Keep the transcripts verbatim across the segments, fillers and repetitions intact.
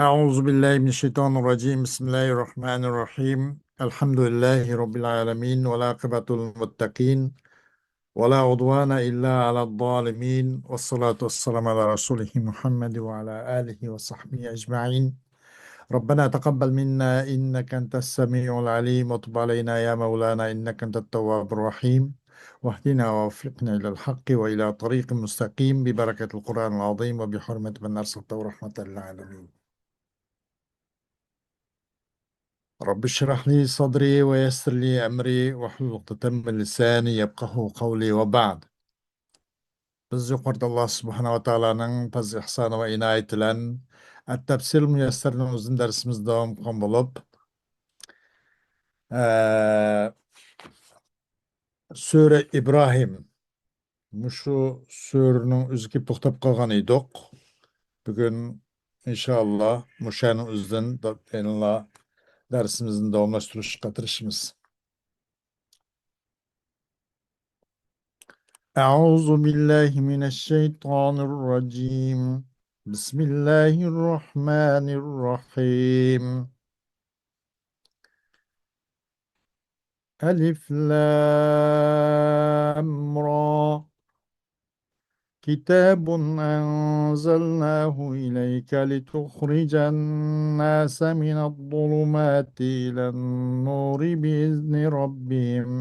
أعوذ بالله من الشيطان الرجيم. بسم الله الرحمن الرحيم. الحمد لله رب العالمين، والعاقبة للمتقين، ولا عدوان إلا على الظالمين، والصلاة والسلام على رسوله محمد وعلى آله وصحبه أجمعين. ربنا تقبل منا إنك أنت السميع العليم، وتب علينا يا مولانا إنك أنت التواب الرحيم، واهدنا ووفقنا إلى الحق وإلى طريق مستقيم ببركة القرآن العظيم وبحرمة من أرسلته رحمة للعالمين. رب اشرح لي صدري ويسر لي أمري واحلل عقدة من لساني يفقهوا قولي وبعد. بىز يۇقىرىدا ئاللا سۇبھانەھۇ ۋە تائالانىڭ پەزلى ئىھسانى ۋە ئىنايىتى بىلەن ئەت-تەپسىرۇل مۇيەسسەرنىڭ ئۇزۇن دەرسىمىزنى داۋام قىلغان بولۇپ، ئە، سۈرە ئىبراھىم، مۇشۇ سۈرىنىڭ ئۆزىگە توختاپ قالغان ئىدۇق. بۈگۈن ئىنشائاللا مۇشۇنىڭ ئۆزىدىن دا-، يەنىلا دەرسىمىزنى داۋاملاشتۇرۇشقا تىرىشىمىز. أعوذ بالله من الشيطان الرجيم. بسم الله الرحمن الرحيم. ألف لام را. كتاب أنزلناه إليك لتخرج الناس من الظلمات إلى النور بإذن ربهم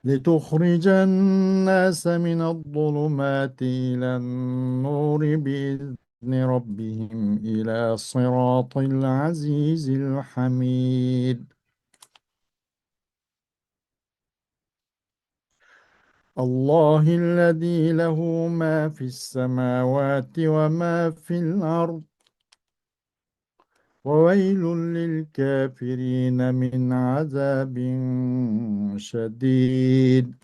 لتخرج الناس من الظلمات إلى النور بإذن ربهم إلى صراط العزيز الحميد. الله الذي له ما في السماوات وما في الأرض، وويل للكافرين من عذاب شديد.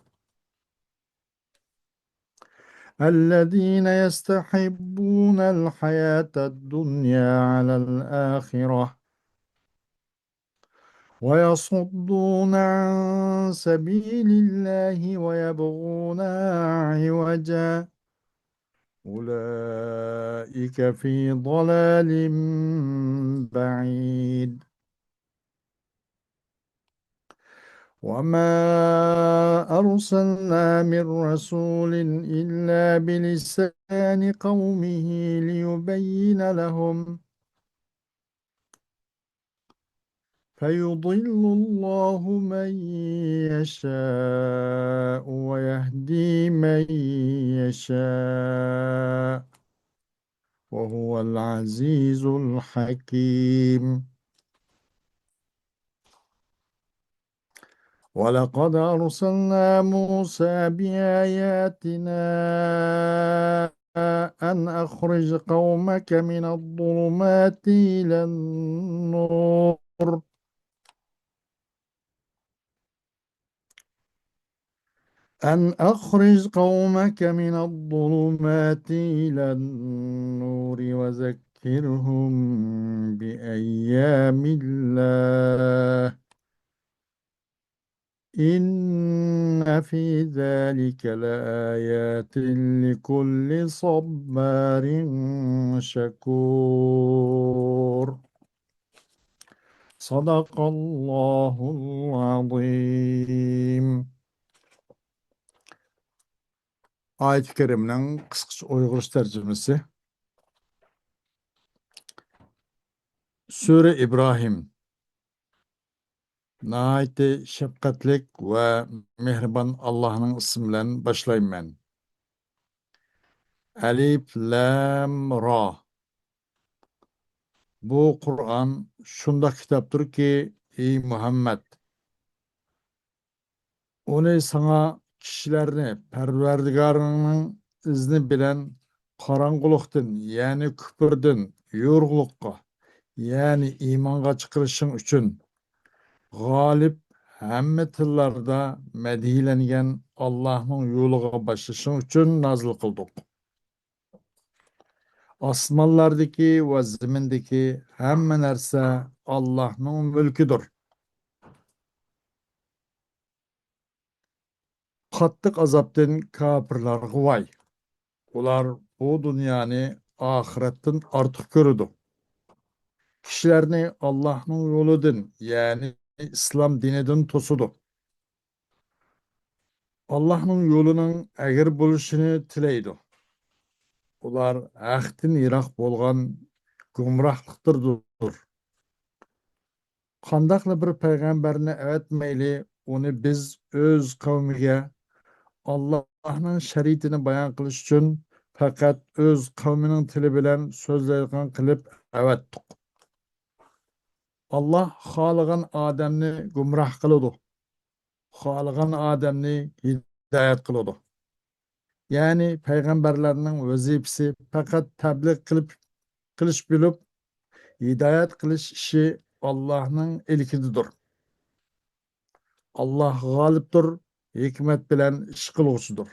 الذين يستحبون الحياة الدنيا على الآخرة ويصدون عن سبيل الله ويبغونها عوجا أولئك في ضلال بعيد. وما أرسلنا من رسول إلا بلسان قومه ليبين لهم فيضل الله من يشاء ويهدي من يشاء وهو العزيز الحكيم. ولقد أرسلنا موسى بآياتنا أن أخرج قومك من الظلمات إلى النور أن أخرج قومك من الظلمات إلى النور وذكرهم بأيام الله إن في ذلك لآيات لكل صبار شكور. صدق الله العظيم. ئايەت كەرىمىنىڭ قىسقىچە ئۇيغۇرچە تەرجىمىسى. سۈرە ئىبراھىم. ناھايىتى شەپقەتلىك ۋە مېھرىبان ئاللاھنىڭ ئىسمى بىلەن باشلايمەن. ئەلىف لام را. بۇ قۇرئان شۇنداق كىتابتۇركى، ئى مۇھەممەد، ئۇنى ساڭا كىشىلەرنى پەرۋەردىگارىڭنىڭ ئىزنى بىلەن قاراڭغۇلۇقتىن، يەنى كۇپۇردىن، يورۇقلۇققا، يەنى ئىمانغا چىقىرىشىڭ ئۈچۈن، غالىب ھەممە تىللاردا مەدھىيلەنگەن ئاللاھنىڭ يولىغا باشلىشىڭ ئۈچۈن نازىل قىلدۇق. ئاسمانلاردىكى ۋە زېمىندىكى ھەممە نەرسە ئاللاھنىڭ مۈلكىدۇر. قاتتىق ئازابتىن كاپىرلارغا ۋاي! ئۇلار بۇ دۇنيانى ئاخىرەتتىن ئارتۇق كۆرىدۇ. كىشىلەرنى ئاللاھنىڭ يولىدىن، يەنى ئىسلام دىنىدىن توسىدۇ. ئاللاھنىڭ يولىنىڭ ئەگرى بولۇشىنى تىلەيدۇ. ئۇلار ھەقتىن يىراق بولغان گۇمراھلىقتىدۇر. قانداقلا بىر پەيغەمبەرنى ئەۋەتمەيلى، ئۇنى بىز ئۆز قەۋمىگە ئاللاھنىڭ شەرىئىتىنى بايان قىلىش ئۈچۈن پەقەت ئۆز قەۋمىنىڭ تىلى بىلەن سۆزلەيدىغان قىلىپ ئەۋەتتۇق. ئاللاھ خالىغان ئادەمنى گۇمراھ قىلىدۇ، خالىغان ئادەمنى ھىدايەت قىلىدۇ. يەنى پەيغەمبەرلەرنىڭ ۋەزىپىسى پەقەت تەبلىغ قىلىپ، قىلىش بولۇپ، ھىدايەت قىلىش ئىشى ئاللاھنىڭ ئىلكىدىدۇر. ئاللاھ غالىبتۇر، ھېكمەت بىلەن ئىش قىلغۇچىدۇر.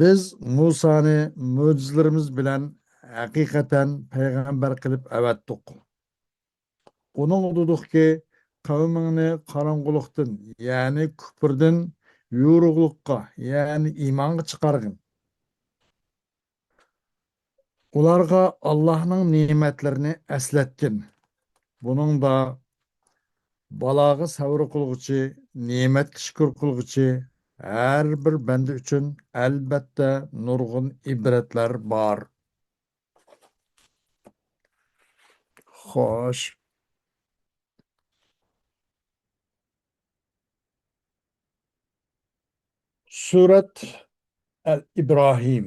بىز مۇسانى مۆجىزىلىرىمىز بىلەن ھەقىقەتەن پەيغەمبەر قىلىپ ئەۋەتتۇق. ئۇنىڭغا دېدۇقكى، قەۋمىڭنى قاراڭغۇلۇقتىن، يەنى كۇپۇردىن يورۇقلۇققا، يەنى ئىمانغا چىقارغىن. ئۇلارغا ئاللاھنىڭ نېمەتلىرىنى ئەسلەتكىن. بۇنىڭدا بالاغا سەۋر قىلغۇچى، نېمەتكە شۈكۈر قىلغۇچى، ھەر بىر بەندە ئۈچۈن ئەلبەتتە نۇرغۇن ئىبرەتلەر بار. خوش. سۈرەت ئەل ئىبراھىم.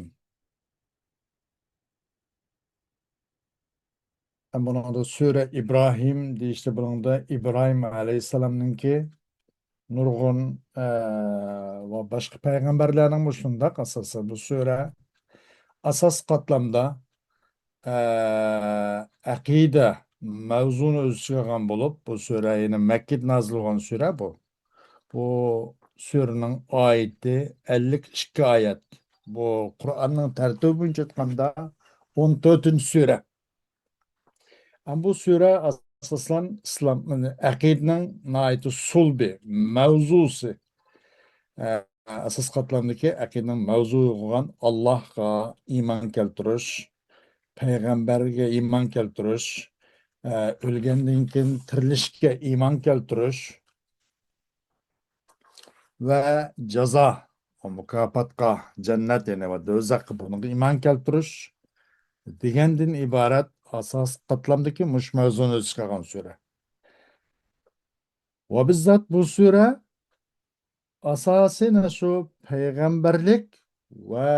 بۇنىڭدا سۈرە ئىبراھىم دېيىشتە، بۇنىڭدا ئىبراھىم ئەلەيھىسسالامنىڭكى نۇرغۇن، ئە، ۋە باشقا پەيغەمبەرلەرنىڭمۇ شۇنداق، ئاساسەن بۇ سۈرە ئاساس قاتلامدا، ئە، ئەقىدە مەۋزۇنى ئۆز ئىچىگە ئالغان بولۇپ، بۇ سۈرە يەنە مەككىدە نازىل بولغان سۈرە بۇ. بۇ سۈرىنىڭ ئايىتى ئەللىك ئىككى ئايەت. بۇ قۇرئاننىڭ تەرتىپى بويىچە ئېيتقاندا ئون تۆتىنچى سۈرە. ئەم بۇ سۈرە ئاساسەن ئىسلام ئەقىدىنىڭ ناھايىتى سۇلبى، مەۋزۇسى، ئە، ئاساس قاتلامدىكى ئەقىدىنىڭ مەۋزۇسى بولغان ئاللاھقا ئىمان كەلتۈرۈش، پەيغەمبەرگە ئىمان كەلتۈرۈش، ئە، ئۆلگەندىن كېيىن تىرىلىشكە ئىمان كەلتۈرۈش، ۋە جازا، مۇكاپاتقا، جەننەت، يەنى ۋە دوزاخقا، بۇنىڭغا ئىمان كەلتۈرۈش دېگەندىن ئىبارەت ئاساسىي قاتلامدىكى مۇشۇ مەۋزۇنى ئۆز ئىچىگە ئالغان سۈرە. ۋە بىززات بۇ سۈرە ئاساسىي شۇ پەيغەمبەرلىك ۋە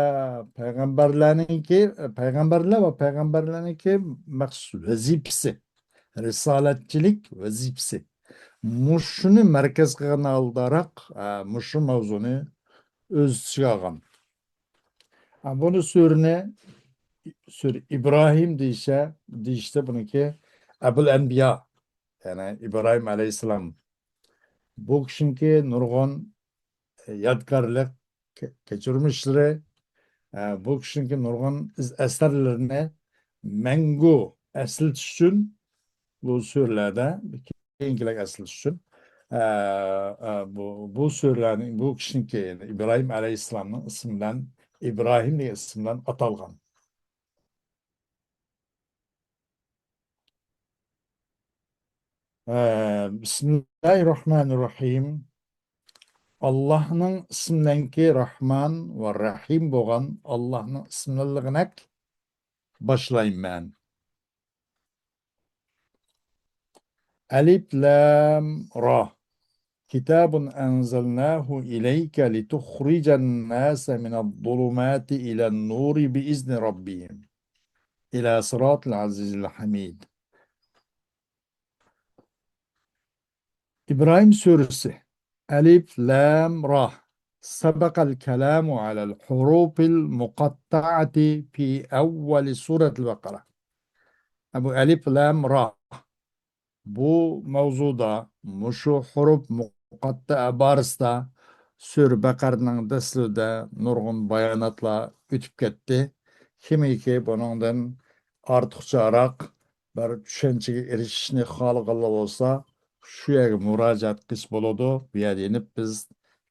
پەيغەمبەرلەرنىڭكى، پەيغەمبەرلەر ۋە پەيغەمبەرلەرنىڭكى مەخسۇس ۋەزىپىسى، رىسالەتچىلىك ۋەزىپىسى. مۇشۇنى مەركەز قىلغان ھالداراق، ئە، مۇشۇ مەۋزۇنى ئۆز ئىچىگە ئالغان. ئە، بۇنى سۈرىنى، سۈرە ئىبراھىم دېيىشە، دېيىشتە بۇنىڭكى ئەبۇل ئەنبىيا، يەنى ئىبراھىم ئەلەيھىسسالام. بۇ كىشىنىڭكى نۇرغۇن يادىكارلىق، كە-، كەچۈرمىشلىرى، ئە، بۇ كىشىنىڭكى نۇرغۇن ئىز ئەسەرلىرىنى مەڭگۈ ئەسلىتىش ئۈچۈن بۇ سۈرىلەردە، كېيىنكىلەرگە ئەسلىتىش ئۈچۈن، ئە، ئە، بۇ، بۇ سۈرىلەرنىڭ، بۇ كىشىنىڭكى، يەنى ئىبراھىم ئەلەيھىسسالامنىڭ ئىسمى بىلەن، ئىبراھىم دېگەن ئىسىم بىلەن ئاتالغان. ئە، بىسمىللاھىررەھمانىررەھىم. ئاللاھنىڭ ئىسىملەنكى رەھمان ۋە رەھىم بولغان ئاللاھنىڭ ئىسمىلىنەك باشلايمەن. ئەلىف لام را. كتاب أنزلناه إليك لتخرج الناس من الظلمات إلى النور بإذن ربهم إلى صراط العزيز الحميد. ئىبراھىم سۈرىسى. ئەلىف لام را. سبق الكلام على الحروف المقطعة في أول سورة البقرة. بۇ ئەلىف لام را. بۇ مەۋزۇدا، مۇشۇ ھۇرۇپ مۇقەتتەئە بارىسىدا سۈرە بەقەرىنىڭ دەسلىپىدە نۇرغۇن باياناتلار ئۆتۈپ كەتتى. كىمكى بۇنىڭدىن ئارتۇقچىراق بىر چۈشەنچىگە ئېرىشىشنى خالىغانلار بولسا، شۇ يەرگە مۇراجىئەت قىلسا بولىدۇ. بۇ يەردە يېنىپ بىز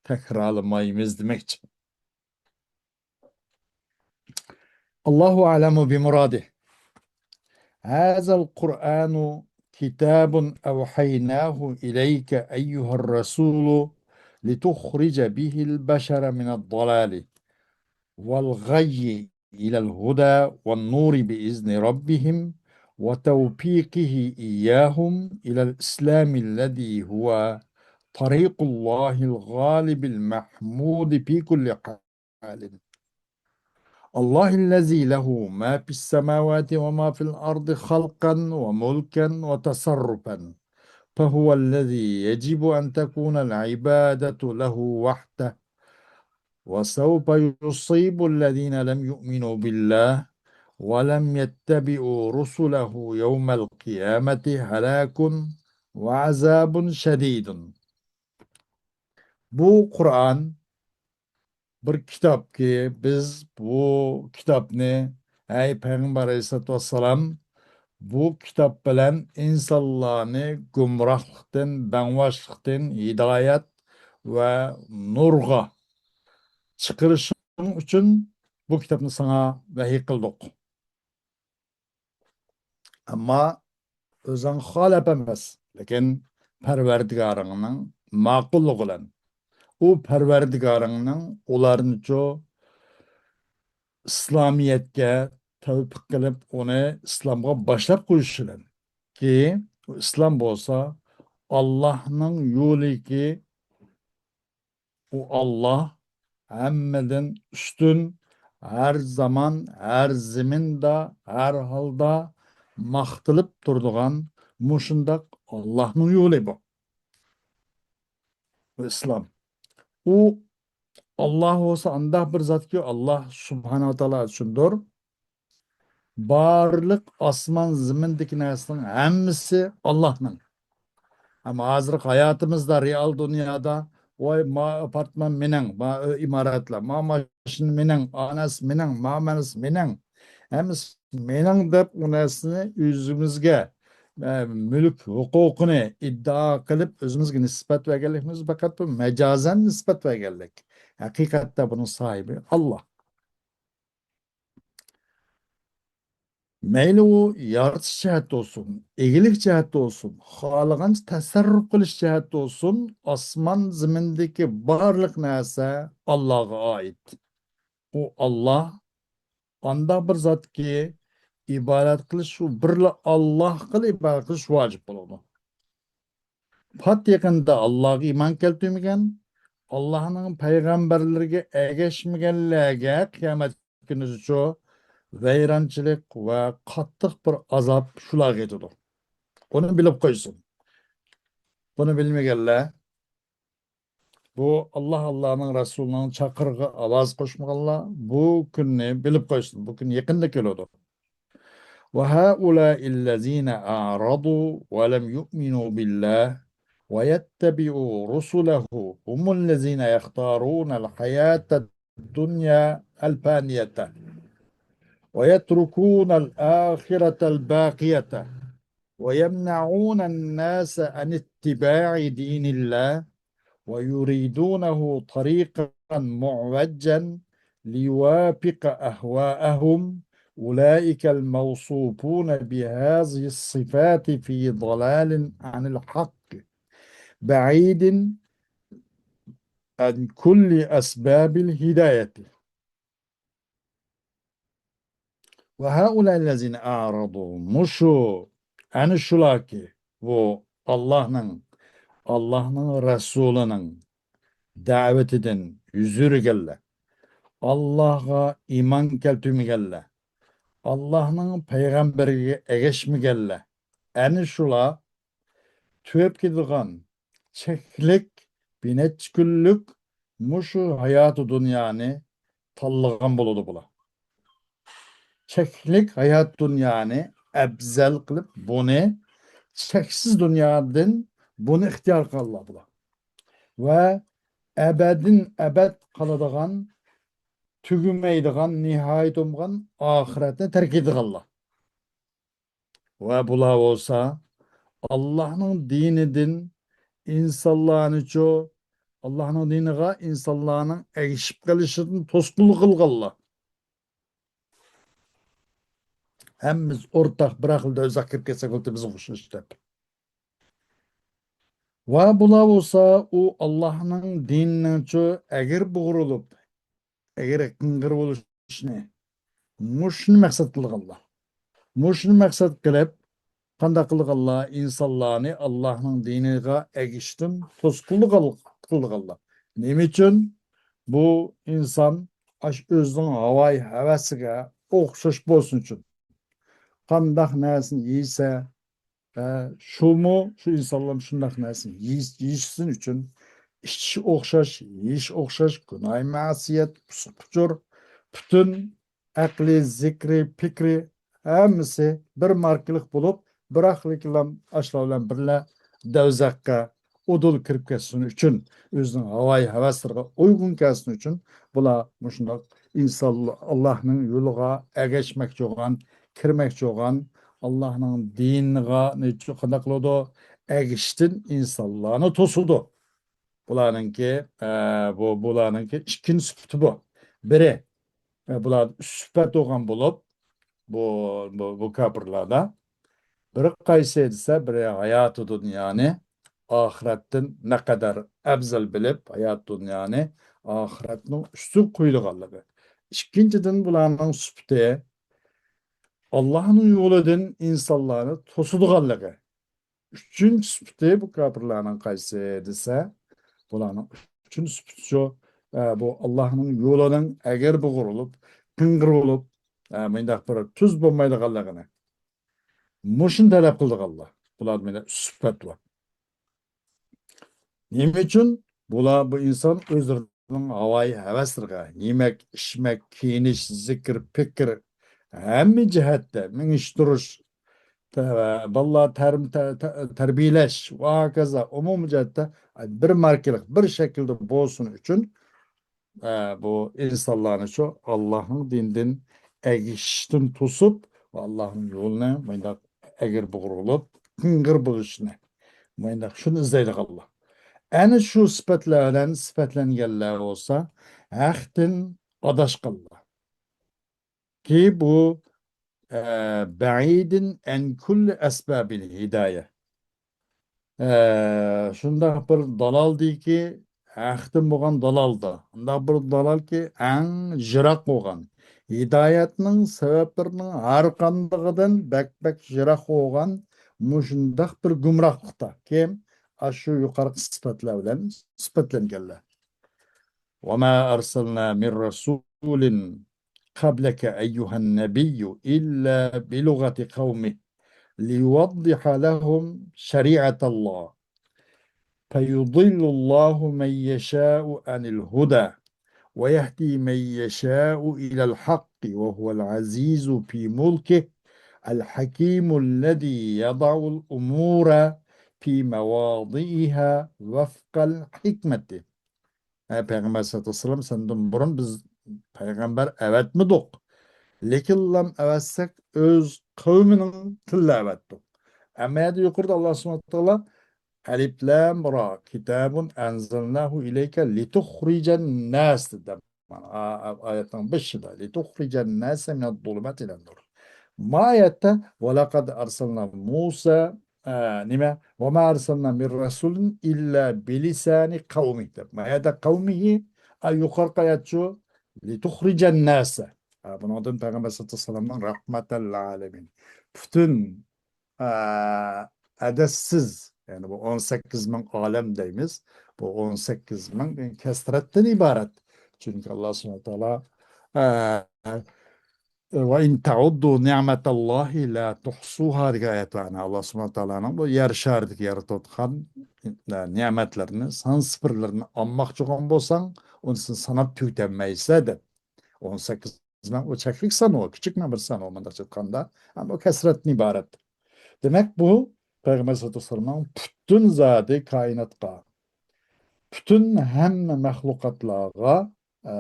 تەكرارلىمايمىز دېمەكچى. الله أعلم بمراده. هذا القرآن كتاب أوحيناه إليك أيها الرسول لتخرج به البشر من الضلال والغي إلى الهدى والنور بإذن ربهم وتوفيقه إياهم إلى الإسلام الذي هو طريق الله الغالب المحمود في كل حال. الله الذي له ما في السماوات وما في الأرض خلقا وملكا وتصرفا، فهو الذي يجب أن تكون العبادة له وحده، وسوف يصيب الذين لم يؤمنوا بالله ولم يتبعوا رسله يوم القيامة هلاك وعذاب شديد. بۇ قۇرئان بىر كىتابكى، بىز بۇ كىتابنى، ئەي پەيغەمبەر ئەلەيھىسسالاتۇ ۋەسسالام، بۇ كىتاب بىلەن ئىنسانلارنى گۇمراھلىقتىن، بەڭۋاشلىقتىن ھىدايەت ۋە نۇرغا چىقىرىشىڭ ئۈچۈن بۇ كىتابنى ساڭا ۋەھىي قىلدۇق. ئەمما ئۆزۈڭ خالاپ ئەمەس، لېكىن پەرۋەردىگارىڭنىڭ ماقۇللۇقى بىلەن. ئۇ پەرۋەردىگارىڭنىڭ ئۇلارنىچۇ ئىسلامىيەتكە تەۋپىق قىلىپ، ئۇنى ئىسلامغا باشلاپ قويۇشى بىلەن. كى، ئۇ ئىسلام بولسا ئاللاھنىڭ يولىكى، ئۇ ئاللاھ ھەممىدىن ئۈستۈن، ھەر زامان، ھەر زېمىندا، ھەر ھالدا ماختىلىپ تۇرىدىغان مۇشۇنداق ئاللاھنىڭ يولى بۇ. بۇ ئىسلام. ئۇ ئاللاھ بولسا ئانداق بىر زاتكى، ئاللاھ سۇبھانەھۇ ۋە تائالا ئۈچۈندۇر. بارلىق ئاسمان زېمىندىكى نەرسىنىڭ ھەممىسى ئاللاھنىڭ. ئەمما ھازىرقى ھاياتىمىزدا، رېئال دۇنيادا، ۋاي، ما ئاپارتمان مېنىڭ، ما ئۆي ئىمارەتلەر، ما ماشىنا مېنىڭ، ئاناس مېنىڭ، ما ماناس مېنىڭ، ھەممىسى مېنىڭ دەپ ئۇ نەرسىنى ئۆزىمىزگە، ئە، مۈلۈك ھوقۇقىنى ئىددىئا قىلىپ ئۆزىمىزگە نىسبەت بەرگەنلىكىمىز پەقەت بۇ مەجازەن نىسبەت بەرگەنلىك. ھەقىقەتتە بۇنىڭ ساھىبى ئاللاھ. مەيلى ئۇ يارىتىش جەھەتتە بولسۇن، ئىگىلىك جەھەتتە بولسۇن، خالىغانچە تەسەررۇپ قىلىش جەھەتتە بولسۇن، ئاسمان زېمىندىكى بارلىق نەرسە ئاللاھقا ئائىت. ئۇ ئاللاھ، ئانداق بىر زاتكى، ئىبادەت قىلىش، شۇ بىرلا ئاللاھقىلا ئىبادەت قىلىش ۋاجىپ بولىدۇ. پات يېقىندا ئاللاھقا ئىمان كەلتۈرمىگەن، ئاللاھنىڭ پەيغەمبەرلىرىگە ئەگەشمىگەنلەرگە قىيامەت كۈنىچۇ ۋەيرانچىلىق ۋە قاتتىق بىر ئازاب شۇلارغا يېتىدۇ. بۇنى بىلىپ قويسۇن. بۇنى بىلمىگەنلەر، بۇ ئاللاھ، ئاللاھنىڭ رەسۇلىنىڭ چاقىرىقىغا ئاۋاز قوشمىغانلار بۇ كۈننى بىلىپ قويسۇن. بۇ كۈن يېقىندا كېلىدۇ. وهؤلاء الذين أعرضوا ولم يؤمنوا بالله ويتبعوا رسله هم الذين يختارون الحياة الدنيا الفانية ويتركون الآخرة الباقية ويمنعون الناس عن اتباع دين الله ويريدونه طريقا معوجا ليوافق أهواءهم، أولئك الموصوفون بهذه الصفات في ضلال عن الحق بعيد عن كل أسباب الهداية. وهؤلاء الذين أعرضوا، مۇشۇ، ئەنە شۇلاركى، بۇ ئاللاھنىڭ، ئاللاھنىڭ رەسۇلىنىڭ دەۋىتىدىن يۈز ئۆرۈگەنلەر، ئاللاھقا ئىمان كەلتۈرمىگەنلەر، ئاللاھنىڭ پەيغەمبىرىگە ئەگەشمىگەنلەر، ئەنە شۇلار تۈگەپ كېتىدىغان چەكلىك بىر نەچچە كۈنلۈك مۇشۇ ھاياتى دۇنيانى تاللىغان بولىدۇ بۇلار. چەكلىك ھايات دۇنيانى ئەۋزەل قىلىپ، بۇنى چەكسىز دۇنيادىن بۇنى ئىختىيار قىلغانلار بۇلار. ۋە ئەبەدىن ئەبەد قالىدىغان، تۈگىمەيدىغان، نىھايىتى بولمىغان ئاخىرەتنى تەرك ئېتىدىغانلار. ۋە بۇلار بولسا ئاللاھنىڭ دىنىدىن ئىنسانلارنىچۇ ئاللاھنىڭ دىنىغا ئىنسانلارنىڭ ئەگىشىپ قېلىشىدىن توسقۇنلۇق قىلغانلار. ھەممىمىز ئورتاق بىر خىل دوزاخقا كىرىپ كەتسەك بولدى بىزگە ئوخشاش دەپ. ۋە بۇلار بولسا ئۇ ئاللاھنىڭ دىنىنىڭچۇ ئەگرى بۇغرىلىپ، ئەگرى قىڭغىر بولۇشنى، مۇشۇنى مەقسەت قىلغانلار. مۇشۇنى مەقسەت قىلىپ، قانداق قىلغانلار؟ ئىنسانلارنى ئاللاھنىڭ دىنىغا ئەگىشىشتىن توسقۇنلۇق قىلغانلار. نېمە ئۈچۈن؟ بۇ ئىنسان ئاشۇ ئۆزىنىڭ ھاۋايى ھەۋەسىگە ئوخشاش بولسۇن ئۈچۈن. قانداق نەرسىنى يېسە، ئە، شۇمۇ، شۇ ئىنسانلار شۇنداق نەرسىنى يېيىش-، يېيىشسۇن ئۈچۈن ئىچىش ئوخشاش، يېيىش ئوخشاش، گۇناھ مەسىيەت، پۇسۇق پۇچۇر، پۈتۈن ئەقلى، زىكرى، پىكرى ھەممىسى بىر ماركىلىق بولۇپ، بىراقلىكلام ئاشۇلار بىلەن بىرلە دوزاخقا ئۇدۇل كىرىپ كەتسۇن ئۈچۈن، ئۆزىنىڭ ھاۋايى ھەۋەسلىرىگە ئۇيغۇن كەلسۇن ئۈچۈن، بۇلار مۇشۇنداق ئىنسان ئاللاھنىڭ يولىغا ئەگەشمەكچى بولغان، كىرمەكچى بولغان، ئاللاھنىڭ دىنىغا نېچە قانداق قىلىدۇ؟ ئەگىشىشتىن ئىنسانلارنى توسىدۇ. بۇلارنىڭكى، ئە، بۇ، بۇلارنىڭكى ئىككىنچى سۈپىتى بۇ. بىرى، ئە، بۇلار ئۈچ سۈپەت بولغان بولۇپ، بۇ، بۇ، بۇ كاپىرلاردا. بىرى قايسى دېسە، بىرى ھاياتى دۇنيانى ئاخىرەتتىن نەقەدەر ئەۋزەل بىلىپ، ھايات دۇنيانى ئاخىرەتنىڭ ئۈستىگە قويىدىغانلىقى. ئىككىنچىدىن، بۇلارنىڭ سۈپىتى ئاللاھنىڭ يولىدىن ئىنسانلارنى توسىدىغانلىقى. ئۈچىنچى سۈپىتى بۇ كاپىرلارنىڭ قايسى دېسە، بۇلارنىڭ ئۈچىنچى سۈپىتى شۇ، ئە، بۇ ئاللاھنىڭ يولىنىڭ ئەگرى بۇغرىلىپ، قىڭغىر بولۇپ، ئە، مۇنداق بىر تۈز بولمايدىغانلىقىنى. مۇشۇنى تەلەپ قىلىدىغانلار. بۇلاردا مانا ئۈچ سۈپەت بار. نېمە ئۈچۈن؟ بۇلار، بۇ ئىنسان ئۆزلىرىنىڭ ھاۋايى ھەۋەسلىرىگە، يېمەك، ئىچمەك، كىيىنىش، زىكىر، پىكىر، ھەممە جەھەتتە مېڭىش، تۇرۇش، تە-، بالىلار تەر-، تە-، تە-، تەربىيەلەش ۋە ھاكازا ئومۇمىي جەھەتتە بىر ماركىلىق، بىر شەكىلدە بولسۇن ئۈچۈن، ئە، بۇ ئىنسانلارنى شۇ ئاللاھنىڭ دىنىدىن ئەگىشىشتىن توسۇپ، ئاللاھنىڭ يولىنى مۇنداق ئەگرى بۇغرىلىپ، قىڭغىر بولۇشنى، مۇنداق شۇنى ئىزدەيدىغانلار. ئەنە شۇ سۈپەتلەر بىلەن سۈپەتلەنگەنلەر بولسا، ھەقتىن ئاداشقانلار. كى بۇ، ئە، بەئىدىن ئەن كۈللى ئەسبابىل ھىدايە. ئە، شۇنداق بىر دالالدىكى، ھەقتىن بولغان دالالدا. شۇنداق بىر دالالكى، ئەڭ يىراق بولغان. ھىدايەتنىڭ سەۋەبلىرىنىڭ ھەر قاندىقىدىن بەك، بەك يىراق بولغان مۇشۇنداق بىر گۇمراھلىقتا. كىم؟ ئاشۇ يۇقىرىقى سۈپەتلەر بىلەن سۈپەتلەنگەنلەر. وما أرسلنا من رسول قبلك أيها النبي إلا بلغة قومه ليوضح لهم شريعة الله فيضل الله من يشاء عن الهدى ويهدي من يشاء إلى الحق وهو العزيز في ملكه الحكيم الذي يضع الأمور في مواضعها وفق الحكمة. ئەي پەيغەمبەر سەللەللاھۇ ئەلەيھى ۋەسەللەم، سەندىن بۇرۇن بىز پەيغەمبەر ئەۋەتمىدۇق. لېكىنلام ئەۋەتسەك، ئۆز قەۋمىنىڭ تىلىدا ئەۋەتتۇق. ئەمما يەردە يۇقىرىدا ئاللا سۇبھانەھۇ ۋە تائالا، ئەلىف لام را، كىتابۇن ئەنزەلناھۇ ئىلەيكە لىتۇخرىجەن ناس دەپ، مانا، ئا-، ئا-، ئايەتنىڭ بېشىدا، لىتۇخرىجەن ناسە مىنەز زۇلۇماتى ئىلەن نۇر. ما ئايەتتە، ۋەلەقەد ئەرسەلنا مۇسا، ئە، نېمە؟ ۋەما ئەرسەلنا مىن رەسۇلىن ئىللا بىلىسانى قەۋمى دەپ. ما يەردە قەۋمىھى، ئە، يۇقىرىقى ئايەت شۇ، لىتۇخرىجەن ناسە. ئە، بۇنىڭدىن پەيغەمبەر سەللەللاھۇ ئەلەيھى ۋەسەللەمنىڭ رەھمەتەل ئالەمىن. پۈتۈن، ئە، ئەدەتسىز، يەنى بۇ ئون سەككىز مىڭ ئالەم دەيمىز. بۇ ئون سەككىز مىڭ كەسرەتتىن ئىبارەت. چۈنكى ئاللا سۇبھانەھۇ ۋە تائالا، ئە، ۋە ئىن تەئۇددۇ نىئمەتەللاھى لا تۇھسۇھا دېگەن ئايەت بار. ئاللا سۇبھانەھۇ ۋە تائالانىڭ بۇ يەر شارىدىكى يارىتىۋاتقان، ئە، نېمەتلىرىنى، سان سىپىرلىرىنى ئالماقچى بولغان بولساڭ، ئۇنى سەن ساناپ تۈگىتەلمەيسەن دەپ. ئون سەككىز مىڭ ئۇ چەكلىك سان، ئۇ كىچىك بىر سان، ئۇ مۇنداقچە ئېيتقاندا، ئەمما ئۇ كەسرەتتىن ئىبارەت. دېمەك، بۇ پەيغەمبەر سەللەللاھۇ ئەلەيھى ۋەسەللەمنىڭ پۈتۈن زادى كائىناتقا، پۈتۈن ھەممە مەخلۇقاتلارغا، ئە،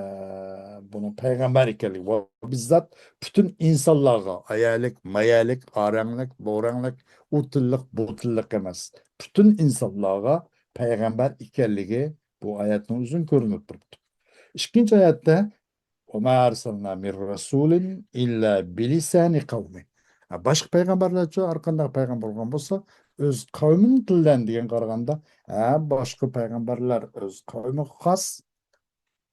بۇنىڭ پەيغەمبەر ئىكەنلىكى ۋە بىززات پۈتۈن ئىنسانلارغا، ئەيەلىك، مەيەلىك، ئارەڭلىك، بورەڭلىك، ئۇ تىللىق، بۇ تىللىق ئەمەس، پۈتۈن ئىنسانلارغا پەيغەمبەر ئىكەنلىكى بۇ ئايەتنىڭ ئۆزىدىن كۆرۈنۈپ تۇرۇپتۇ. ئىككىنچى ئايەتتە، «وما أرسلنا من رسول إلا بلسان قومه». ھە، باشقا پەيغەمبەرلەرچۇ، ھەر قانداق پەيغەمبەر بولغان بولسا، ئۆز قەۋمىنىڭ تىلىدىن دېگەن قارىغاندا، ھە، باشقا پەيغەمبەرلەر ئۆز قەۋمىگە خاس،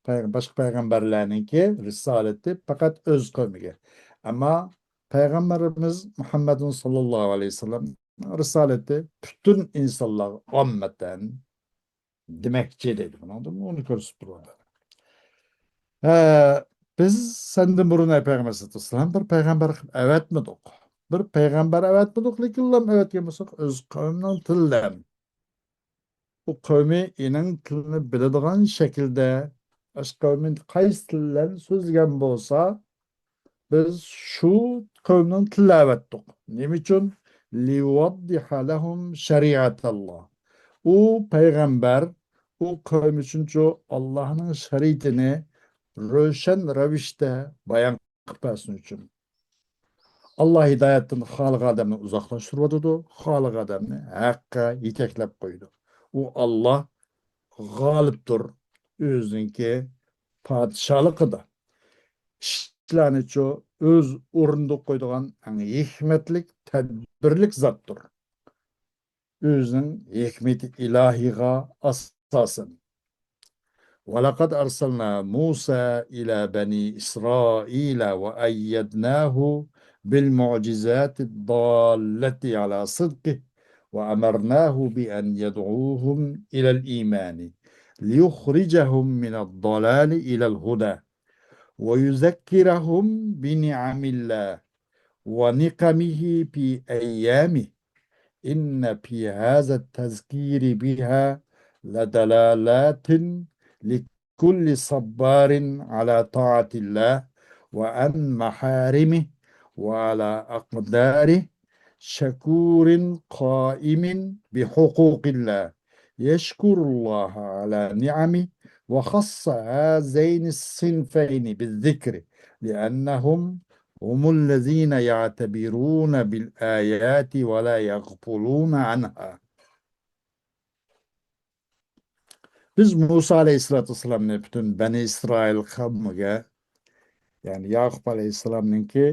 پەيغ-، باشقا پەيغەمبەرلەرنىڭكى رىسالىتى پەقەت ئۆز قەۋمىگە. ئەمما پەيغەمبىرىمىز مۇھەممەدۇن ساللاللاھۇ ئەلەيھى ۋەسەللەم رىسالىتى پۈتۈن ئىنسانلارغا ئاممەتەن دېمەكچى دەيدۇ. بۇنىڭدىن ئۇنى كۆرسىتىپ تۇرۇۋاتىدۇ. ھە، بىز سەندىن بۇرۇن، ئەي پەيغەمبەر سەللەللاھۇ ئەلەيھى ۋەسەللەم، بىر پەيغەمبەر قىلىپ ئەۋەتمىدۇق. بىر پەيغەمبەر ئەۋەتمىدۇق، لېكىنلا ئەۋەتكەن بولساق، ئۆز قەۋمىنىڭ تىلىدىن. ئۇ قەۋمى ئېنىڭ تىلىنى بىلىدىغان شەكىلدە، ئاشۇ قەۋمى قايسى تىل بىلەن سۆزلىگەن بولسا، بىز شۇ قەۋمنىڭ تىلىنى ئەۋەتتۇق. نېمە ئۈچۈن؟ ليوضح لهم شريعة الله. ئۇ پەيغەمبەر ئۇ قەۋم ئۈچۈنچۇ ئاللاھنىڭ شەرىئىتىنى روشەن رەۋىشتە بايان قىلىپ بەرسۇن ئۈچۈن. ئاللا ھىدايەتتىن خالىغان ئادەمنى ئۇزاقلاشتۇرۇۋاتىدۇ، خالىغان ئادەمنى ھەققە يېتەكلەپ قويىدۇ. ئۇ ئاللا غالىبتۇر، ئۆزىنىڭكى پادىشاھلىقىدا. ئىشلارنىچۇ ئۆز ئورنىدا قويىدىغان ئەڭ ھېكمەتلىك، تەدبىرلىك زاتتۇر. ئۆزىنىڭ ھېكمىتى ئىلاھىغا ئاساسەن. ولقد أرسلنا موسى إلى بني إسرائيل وأيدناه بالمعجزات الدالة على صدقه وأمرناه بأن يدعوهم إلى الإيمان ليخرجهم من الضلال إلى الهدى ويذكرهم بنعم الله ونقمه في أيامه إن في هذا التذكير بها لدلالات لكل صبار على طاعة الله وعن محارمه وعلى أقداره شكور قائم بحقوق الله يشكر الله على نعمه وخص هذين الصنفين بالذكر لأنهم هم الذين يعتبرون بالآيات ولا يغفلون عنها. بىز مۇسا ئەلەيھىسسالاتۇ ۋەسسالامنى پۈتۈن بەنى ئىسرائىل قەۋمىگە، يەنى ياقۇپ ئەلەيھىسسالامنىڭكى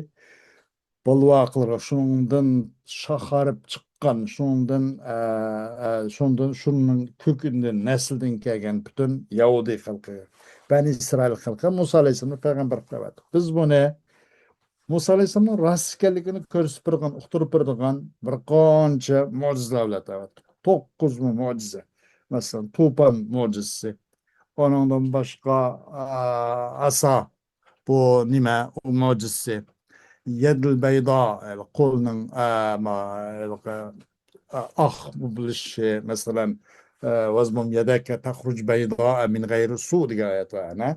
بولۋاقلىرى، شۇنىڭدىن شاخ ئېرىپ چىققان، شۇنىڭدىن، ئە، ئە، شۇنىڭدىن، شۇنىڭ كۆكىدىن، نەسلىدىن كەلگەن پۈتۈن يەھۇدىي خەلقىگە، بەنى ئىسرائىل خەلقىگە مۇسا ئەلەيھىسسالامنى پەيغەمبەر قىلىپ ئەۋەتتۇق. بىز بۇنى مۇسا ئەلەيھىسسالامنىڭ راست ئىكەنلىكىنى كۆرسىتىپ بېرىدىغان، ئۇقتۇرۇپ بېرىدىغان بىر قانچە مۆجىزىلەر بىلەن ئەۋەتتۇق. توققۇز مۆجىزە. مەسىلەن، توپان مۆجىزىسى. ئۇنىڭدىن باشقا، ئا، ئاسا، بۇ نېمە؟ ئۇ مۆجىزىسى. يەدىل بەيدا، قولنىڭ، ئا، ما، ھېلىقى، ئا، ئاق بولۇشى، مەسىلەن، ئا، «ۋەزمۇم يەدەكە تەخرۇج بەيدا مىن غەيرى سۇ» دېگەن ئايەت بار، ئەنە.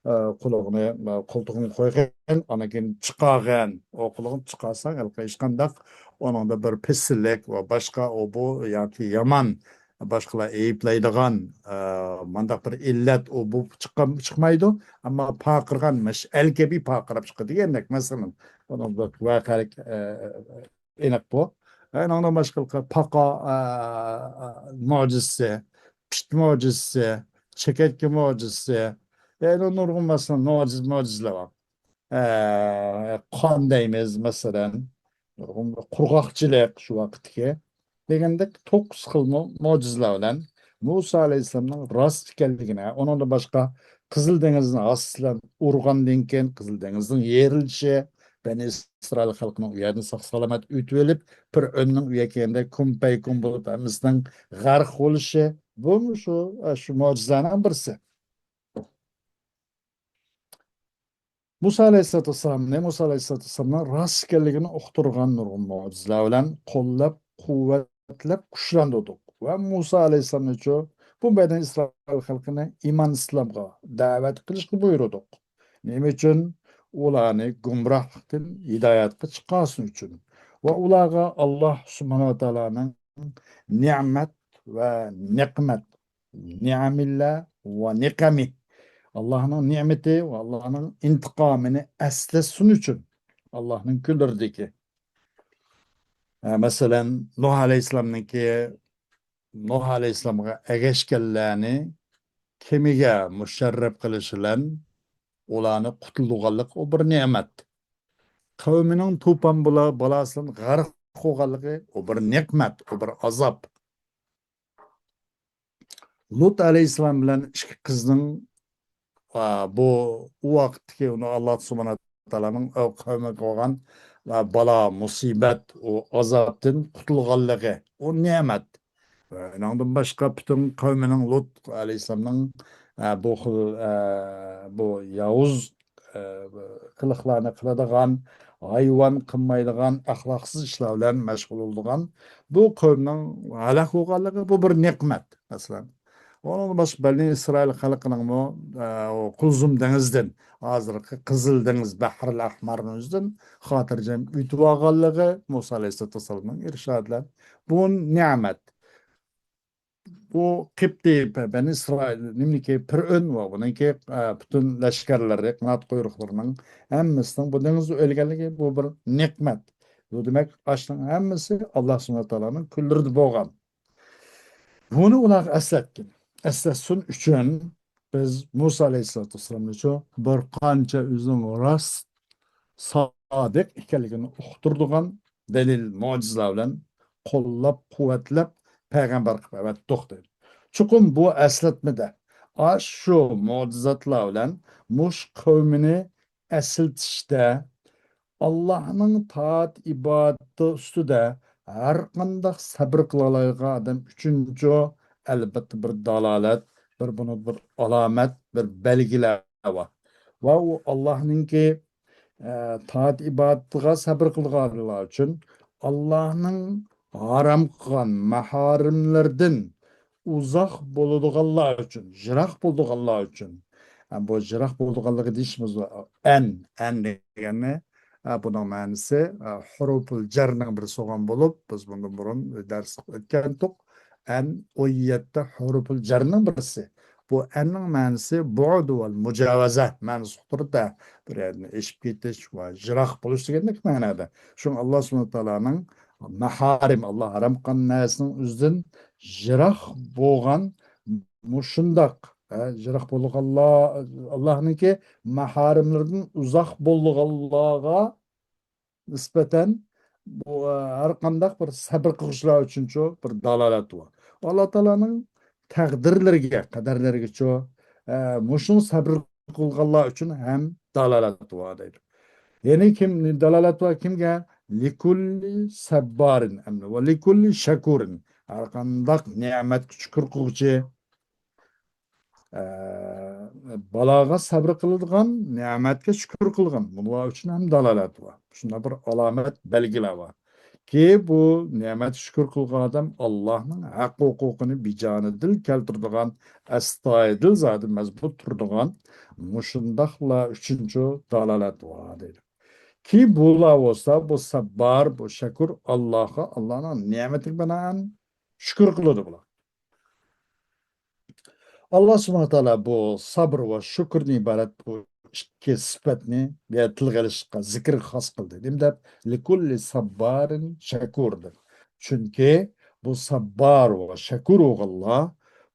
ئا، قولىغىنى، ئا، قولتۇقىغا قويغىن، ئاندىن كېيىن چىقارغىن. ئۇ قولىغىنى چىقارساڭ، ھېلىقى ھېچقانداق ئۇنىڭدا بىر پىسىللىك ۋە باشقا ئۇ بۇ ياكى يامان، باشقىلار ئەيىبلەيدىغان، ئا، مانداق بىر ئىللەت ئۇ بۇ چىققان، چىقمايدۇ. ئەمما پارقىرىغان مەشئەل كەبى پارقىراپ چىقىدۇ دېگەندەك، مەسىلەن، بۇنىڭ بىر ۋەقەلىك، ئا، ئېنىق بۇ. ئۇنىڭدىن باشقا پاقا، ئا، ئا، مۆجىزىسى، پىت مۆجىزىسى، چېكەتكە مۆجىزىسى، يەنە نۇرغۇن مەسىلەن مۆجىز-، مۆجىزىلەر بار. ئا، قان دەيمىز مەسىلەن، نۇرغۇن قۇرغاقچىلىق شۇ ۋاقىتتىكى. دېگەندەك توققۇز خىل مۆ-، مۆجىزىلەر بىلەن مۇسا ئەلەيھىسسالامنىڭ راست ئىكەنلىكىنى، ئۇنىڭدىن باشقا قىزىل دېڭىزنى ھاسىسى بىلەن ئۇرغاندىن كېيىن قىزىل دېڭىزنىڭ يېرىلىشى، بەنى ئىسرائىل خەلقىنىڭ ئۇ يەردىن ساق-سالامەت ئۆتۈۋېلىپ، پىرئۆننىڭ ئۆيىگە كەلگەندە كۇن پەيكۇن بولۇپ ھەممىسىنىڭ غەرق بولۇشى، بۇمۇ شۇ، شۇ مۆجىزىلەرنىڭ بىرسى. مۇسا ئەلەيھىسسالاتۇ ۋەسسالامنى، مۇسا ئەلەيھىسسالاتۇ ۋەسسالامنىڭ راست ئىكەنلىكىنى ئۇقتۇرغان نۇرغۇن مۆجىزىلەر بىلەن قوللاپ، قۇۋۋەتلەپ، كۈچلەندۈردۇق. ۋە مۇسا ئەلەيھىسسالامنىچۇ، بۇ بەنى ئىسرائىل خەلقىنى ئىمان ئىسلامغا دەۋەت قىلىشقا بۇيرۇدۇق. نېمە ئۈچۈن؟ ئۇلارنى گۇمراھلىقتىن ھىدايەتكە چىقارسۇن ئۈچۈن. ۋە ئۇلارغا ئاللاھ سۇبھانەھۇ ۋە تائالانىڭ نېمەت ۋە نىقمەت، نىئمىللا ۋە نىقەمى، ئاللاھنىڭ نېمىتى ۋە ئاللاھنىڭ ئىنتىقامىنى ئەسلەتسۇن ئۈچۈن، ئاللاھنىڭ كۈنلىرىدىكى، ئە، مەسىلەن، نۇھ ئەلەيھىسسالامنىڭكى، نۇھ ئەلەيھىسسالامغا ئەگەشكەنلەرنى كېمىگە مۇشەررەپ قىلىش بىلەن ئۇلارنى قۇتۇلدۇرغانلىقى ئۇ بىر نېمەت. قەۋمىنىڭ توپان بۇلا-، بالاسىدىن غەرق بولغانلىقى ئۇ بىر نېقمەت، ئۇ بىر ئازاب. لۇت ئەلەيھىسسالام بىلەن ئىككى قىزنىڭ، ئا، بۇ، ئۇ ۋاقىتتىكى ئۇنى ئاللا سۇبھانەھۇ ۋە تائالانىڭ ئۇ قەۋمىگە بولغان، ئا، بالا، مۇسىبەت، ئۇ ئازابتىن قۇتۇلغانلىقى، ئۇ نېمەت. ئۇنىڭدىن باشقا پۈتۈن قەۋمىنىڭ، لۇت ئەلەيھىسسالامنىڭ، ئا، بۇ خىل، ئا، بۇ ياۋۇز، ئا، قىلىقلارنى قىلىدىغان، ھايۋان قىلمايدىغان، ئەخلاقسىز ئىشلار بىلەن مەشغۇل بولىدىغان بۇ قەۋمنىڭ ھالاك بولغانلىقى، بۇ بىر نېقمەت، مەسىلەن. ئۇنىڭدىن باشقا بەنى ئىسرائىل خەلقىنىڭمۇ، ئا، ئۇ قۇلزۇم دېڭىزدىن، ھازىرقى قىزىل دېڭىز، بەھرىل ئەھمەرنىڭ ئۆزىدىن خاتىرجەم ئۆتۈۋالغانلىقى مۇسا ئەلەيھىسسالاتۇ ۋەسسالامنىڭ ئىرشادى بىلەن. بۇ نېمەت. بۇ قىبتىي بەنى ئىسرائىل، نېمىكى، پىرئۆن ۋە بۇنىڭكى، ئە، پۈتۈن لەشكەرلىرى، قانات قۇيرۇقلىرىنىڭ ھەممىسىنىڭ بۇ دېڭىزدا ئۆلگەنلىكى، بۇ بىر نېقمەت. بۇ دېمەك، ئاشۇنىڭ ھەممىسى ئاللا سۇبھانەھۇ ۋە تائالانىڭ كۈنلىرىدە بولغان. بۇنى ئۇلارغا ئەسلەتكىن. ئەسلەتسۇن ئۈچۈن بىز مۇسا ئەلەيھىسسالاتۇ ۋەسسالامنىچۇ بىر قانچە ئۆزىنىڭ راست، سادىق ئىكەنلىكىنى ئۇقتۇرىدىغان دەلىل، مۆجىزىلەر بىلەن قوللاپ، قۇۋۋەتلەپ، پەيغەمبەر قىلىپ ئەۋەتتۇق، دەيدۇ. چوقۇم بۇ ئەسلەتمىدە، ئاشۇ مۆجىزاتلار بىلەن مۇشۇ قەۋمىنى ئەسلىتىشتە، ئاللاھنىڭ تائەت ئىبادىتى ئۈستىدە ھەر قانداق سەبرى قىلالايدىغان ئادەم ئۈچۈنچۇ، ئەلۋەتتە، بىر دالالەت، بىر، بۇنى بىر ئالامەت، بىر بەلگىلەر بار. ۋە ئۇ ئاللاھنىڭكى، ئە، تائەت ئىبادىتىغا سەبرى قىلىدىغانلار ئۈچۈن، ئاللاھنىڭ ھارام قىلغان مەھارىملىرىدىن ئۇزاق بولىدىغانلار ئۈچۈن، يىراق بولىدىغانلار ئۈچۈن. ھە، بۇ يىراق بولىدىغانلىقى دېيىشىمىز، ئەن، ئەن دېگەننى، ھە، بۇنىڭ مەنىسى، ھە، ھۇرۇپۇل جەرنىڭ بىرسى بولغان بولۇپ، بىز بۇندىن بۇرۇن دەرس ئۆتكەنتۇق. ئەن ئون يەتتە ھۇرۇپۇل جەرنىڭ بىرسى. بۇ ئەننىڭ مەنىسى بۇئد ۋەل مۇجاۋەزە مەنىسى ئۇقتۇرىدۇ. بىر يەردىن ئېشىپ كېتىش ۋە يىراق بولۇش دېگەندەك مەنىدە. شۇڭا ئاللا سۇبھانەھۇ ۋە تائالانىڭ مەھارىم، ئاللا ھارام قىلغان نەرسىنىڭ ئۆزىدىن يىراق بولغان مۇشۇنداق، ھە، يىراق بولغانلار، ئاللانىڭكى مەھارىملىرىدىن ئۇزاق بولغانلارغا نىسبەتەن بۇ، ھەر قانداق بىر سەبرى قىلغۇچىلار ئۈچۈنچۇ بىر دالالەت بار. ئاللا تائالانىڭ تەقدىرلىرىگە، قەدەرلىرىگىچۇ، ئە، مۇشۇ سەبرى قىلغانلار ئۈچۈن ھەم دالالەت بار دەيدۇ. يەنى كىم، دالالەت بار كىمگە؟ لىكۇللى سەببارىن ئەمدى ۋە لىكۇللى شەكۇرىن. ھەر قانداق نېمەتكە شۈكۈر قىلغۇچى، ئە، بالاغا سەبرى قىلىدىغان، نېمەتكە شۈكۈر قىلغان، بۇلار ئۈچۈن ھەم دالالەت بار. شۇنداق بىر ئالامەت بەلگىلەر بار. كى، بۇ نېمەتكە شۈكۈر قىلغان ئادەم ئاللاھنىڭ ھەق ھوقۇقىنى بىجانىدىل كەلتۈرىدىغان، ئەستايىدىل زادى مەزمۇت تۇرىدىغان، مۇشۇنداقلار ئۈچۈنچۇ دالالەت بار دەيدۇ. كى، بۇلار بولسا، بۇ سەببار، بۇ شەكۇر، ئاللاھقا، ئاللاھنىڭ نېمىتىگە بىنائەن شۈكۈر قىلىدۇ بۇلار. ئاللا سۇبھانەھۇ ۋە تائالا بۇ سەبر ۋە شۈكۈردىن ئىبارەت بۇ ئىككى سۈپەتنى بۇ يەردە تىلغا ئېلىشقا، زىكىرگە خاس قىلدى. نېمە دەپ؟ لىكۇللى سەببارىن شەكۇر دەپ. چۈنكى بۇ سەببار ۋە شەكۇر بولغانلار،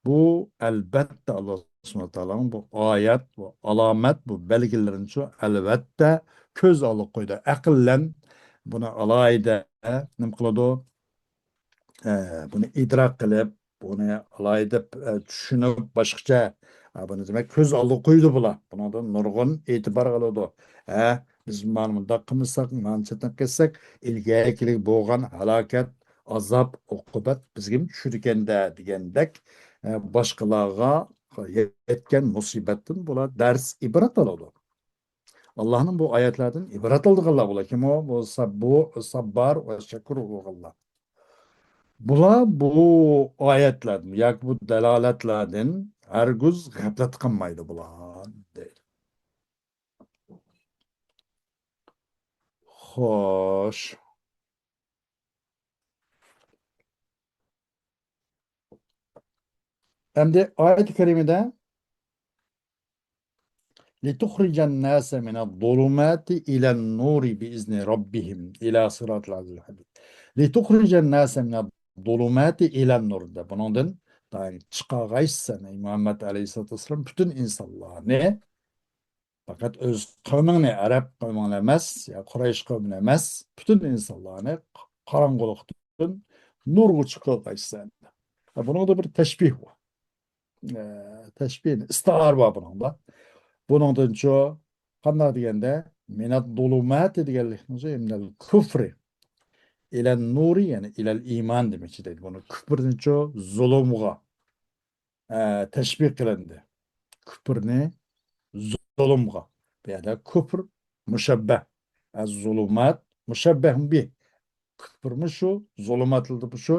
بۇ ئەلۋەتتە ئاللا سۇبھانەھۇ ۋە تائالانىڭ بۇ ئايەت، بۇ ئالامەت، بۇ بەلگىلىرىنى شۇ ئەلۋەتتە كۆز ئالدىغا قويىدۇ. ئەقىللەن بۇنى ئالاھىدە نېمە قىلىدۇ؟ ئە، بۇنى ئىدراك قىلىپ، بۇنى ئالاھىدە، ئە، چۈشىنىپ، باشقىچە، ئە، بۇنى دېمەك كۆز ئالدىغا قويىدۇ بۇلار. بۇنىڭدىن نۇرغۇن ئېتىبار ئالىدۇ. ھە، بىز مانا مۇنداق قىلمىساق، مانا چېتىنىپ كەتسەك، ئىلگەرىكىلىك بولغان ھالاكەت، ئازاب، ئوقۇبەت بىزگىمۇ چۈشىدىكەن-دە دېگەندەك، ئە، باشقىلارغا يەتكەن مۇسىبەتتىن بۇلار دەرس، ئىبرەت ئالىدۇ. ئاللاھنىڭ بۇ ئايەتلەردىن ئىبرەت ئالىدىغانلار بۇلار. كىم ئۇ؟ بۇ سەب-، بۇ سەببار ۋە شەكۇر بولغانلار. بۇلار بۇ ئايەتلەردىن ياكى بۇ دالالەتلەردىن ھەرگىز غەپلەت قىلمايدۇ بۇلار، دەيدۇ. خوش. ئەمدى ئايەتى كەرىمىدە، لتخرج الناس من الظلمات إلى النور بإذن ربهم إلى صراط العزيز الحميد. لتخرج الناس من الظلمات إلى النور دەپ، بۇنىڭدىن دائىم چىقارغايسەن، ئەي مۇھەممەد ئەلەيھىسسالاتۇ ۋەسسالام، پۈتۈن ئىنسانلارنى، پەقەت ئۆز قەۋمىڭنى، ئەرەب قەۋمىڭنى ئەمەس، يا قۇرەيش قەۋمىنى ئەمەس، پۈتۈن ئىنسانلارنى قاراڭغۇلۇقتىن نۇرغا چىقارغايسەن. ھە، بۇنىڭدا بىر تەشبىھ بار. ئە، تەشبىھ، ئىستىئارە بار بۇنىڭدا. بۇنىڭدىنچۇ قانداق دېگەندە، مىنەت زۇلۇماتى دېگەنلىكنىڭ ئۆزى مىنەل كۇفرى ئىلەن نۇرى، يەنى ئىلەل ئىمان دېمەكچى دەيدۇ. بۇنى كۇفرنىچۇ زۇلۇمغا، ئە، تەشبىھ قىلىندى. كۇفرنى زۇلۇمغا. بۇ يەردە كۇفر مۇشەببەھ. ئەز زۇلۇمات مۇشەببەھۇن بىھ. كۇفرمۇ شۇ، زۇلۇماتلىدىمۇ شۇ،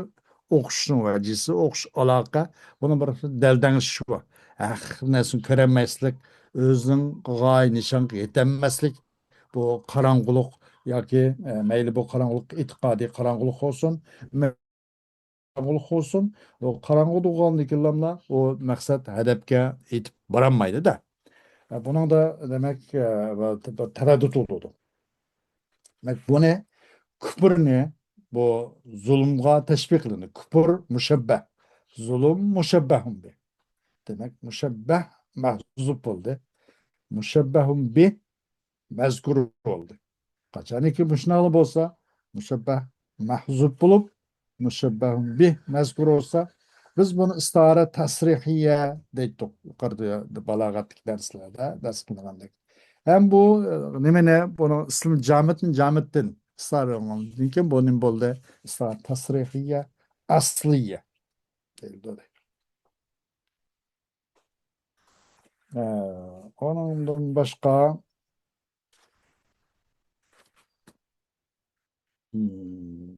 ئوخشىشنىڭ ۋەجىسى، ئوخشىش ئالاقە. بۇنىڭ بىر دەلدەڭلىشىشى بار. ھەر نەرسىنى كۆرەلمەسلىك، ئۆزىنىڭ غايە نىشانغا يېتەلمەسلىك. بۇ قاراڭغۇلۇق ياكى، ئە، مەيلى بۇ قاراڭغۇلۇق ئېتىقادىي قاراڭغۇلۇق بولسۇن، قاراڭغۇلۇق بولسۇن، ئۇ قاراڭغۇ بولغاندىكىنلا ئۇ مەقسەت ھەدەپكە يېتىپ بارالمايدۇ-دە. بۇنىڭدا دېمەك، بىر تەرەددۇت بولىدۇ. دېمەك، بۇنى كۇپرنى بۇ زۇلۇمغا تەشبىھ قىلىندى. كۇپر مۇشەببەھ. زۇلۇم مۇشەببەھۇن بىھ. دېمەك، مۇشەببەھ مەھزۇپ بولدى. مۇشەببەھۇن بىھ مەزكۇر بولدى. قاچانكى مۇشۇنداقلا بولسا، مۇشەببەھ مەھزۇپ بولۇپ، مۇشەببەھۇن بىھ مەزكۇر بولسا، بىز بۇنى ئىستىئارە تەسرىھىيە دەيتتۇق يۇقىرىدا بالاغەتتىكى دەرسلەردە دەرس قىلغاندەك. ھەم بۇ، ئە، نېمىنى، بۇنىڭ ئىسمى جامىدنى جامىدتىن ئىستىئارە قىلغاندىن كېيىن بۇ نېمە بولدى؟ ئىستىئارە تەسرىھىيە، ئەسلىيە دەيدۇ. ئە، ئۇنىڭدىن باشقا، مم،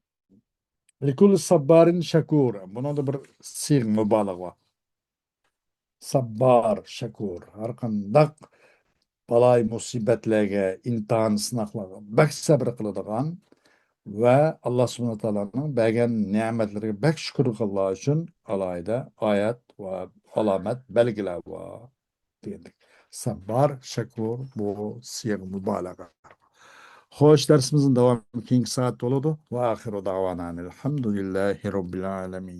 لىكۇللى ساببارىن شەكۇر. بۇنىڭدا بىر سىيغە مۇبالىغە بار. ساببار، شەكۇر. ھەر قانداق بالاي مۇسىبەتلەرگە، ئىمتىھان، سىناقلارغا بەك سەبرى قىلىدىغان ۋە ئاللا سۇبھانەھۇ ۋە تائالانىڭ بەرگەن نېمەتلىرىگە بەك شۈكۈر قىلغانلار ئۈچۈن ئالاھىدە ئايەت ۋە ئالامەت بەلگىلەر بار دېگەندەك. سەببار، شەكۇر، بۇ سىيغە مۇبالىغە. خوش، دەرسىمىزنىڭ داۋامى كېيىنكى سائەتتە بولىدۇ. ۋە ئاخىرۇ دەۋانا ئەنىل ھەمدۇلىللاھى رەببىل ئالەمىن.